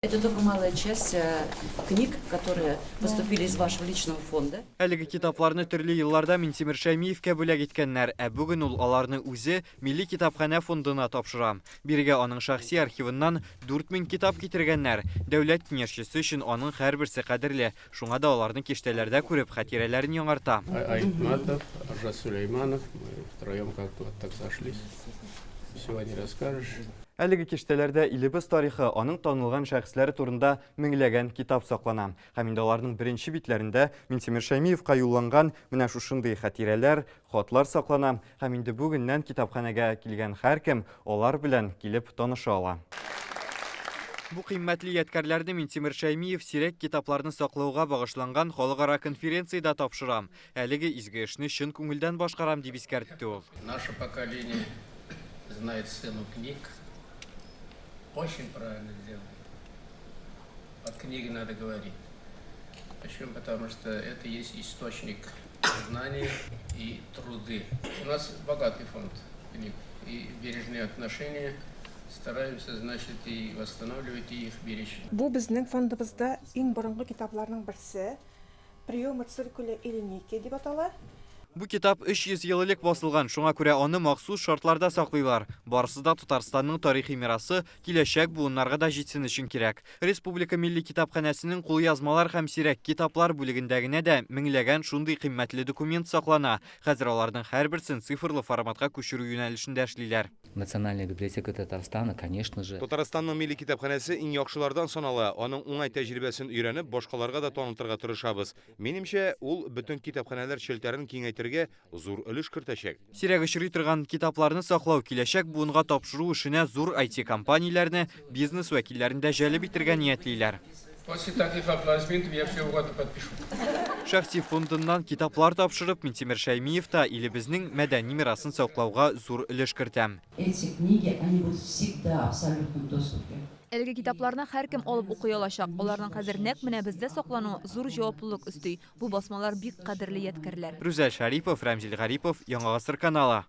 Это только малая часть э, книг, которые поступили из вашего личного фонда. Әлеге китапларны төрле елларда Минтимер Шәймиевкә бүләк иткәннәр, ә бүген ул аларны үзе Милли китапханә фондына тапшыра. Бирегә аның шәхси архивыннан 4000 китап китергәннәр. Дәүләт киңәшчесе өчен аның һәрберсе кадерле, шуңа да аларны киштәләрдә күреп, хатирәләрен яңарта. Айтматов, Аржас Сулейманов, мы втроем как-то вот так сошлись. Всего не расскажешь. Әлеге киштәләрдә илебез тарихы, аның танылган шәхесләре турында меңләгән китап саклана. Һәм инде аларның беренче битләрендә Минтимер Шәймиевка юлланган менә шушындый хатирәләр, хатлар саклана. Һәм инде бүгеннән китапханәгә килгән һәркем алар белән килеп таныша ала. Бу кыйммәтле ядкәрләрне Минтимер Шәймиев сирәк китапларны саклауга багышланган халыкара конференциядә тапшыра. Әлеге изге эшне чын күңелдән башкарам, дип искәртте ул. Наше поколение знает цену книг. Очень правильно сделали. О книге надо говорить. Почему? Потому что это есть источник знаний и труды. У нас богатый фонд книг и бережные отношения. Стараемся, значит, и восстанавливать, и их беречь. Бу безнең фондыбызда иң борынгы китапларның берсе. Приемы циркуля и линейки дип атала. Бу китап 300 ел элек басылган, шуңа күрә аны махсус шартларда саклыйлар. Барысы да Татарстанның тарихи мирасы киләчәк буыннарга да җитсен өчен кирәк. Республика Милли китапханәсенең кулъязмалар һәм сирәк китаплар бүлегендә генә дә меңләгән шундый кыйммәтле документ саклана. Хәзер аларның һәрберсен цифрлы форматка күчерү юнәлешендә эшлиләр. Национальная библиотека Татарстана, конечно же. Татарстанның Милли китапханәсе иң яхшылардан санала. Аның уңай тәҗрибәсен өйрәнеп, башкаларга да танытырга тырышабыз. Минемчә, ул бөтен китапханәләр челтәрен киңәйтергә зур өлеш кертәчәк. Сирәк очрый торган китапларны саклау, киләчәк буынга тапшыру эшенә зур IT-компанияләрне, бизнес вәкилләрен дә җәлеп итергә ниятлиләр. После таких аплодисментов я все угодно подпишу. Шәхси фондыннан китаплар тапшырып, Минтимер Шәймиев та илебезнең мәдәни мирасын саклауга зур өлеш кертә. Эти книги, они будут всегда в абсолютном доступе. Әлеге китапларны һәркем алып укый алачак. Аларның хәзер нәкъ менә бездә саклануы зур җаваплылык өсти. Бу басмалар бик кадерле ядкәрләр. Рүзәл Шәрипов, Рәмзил Гарипов, Яңа Гасыр каналы.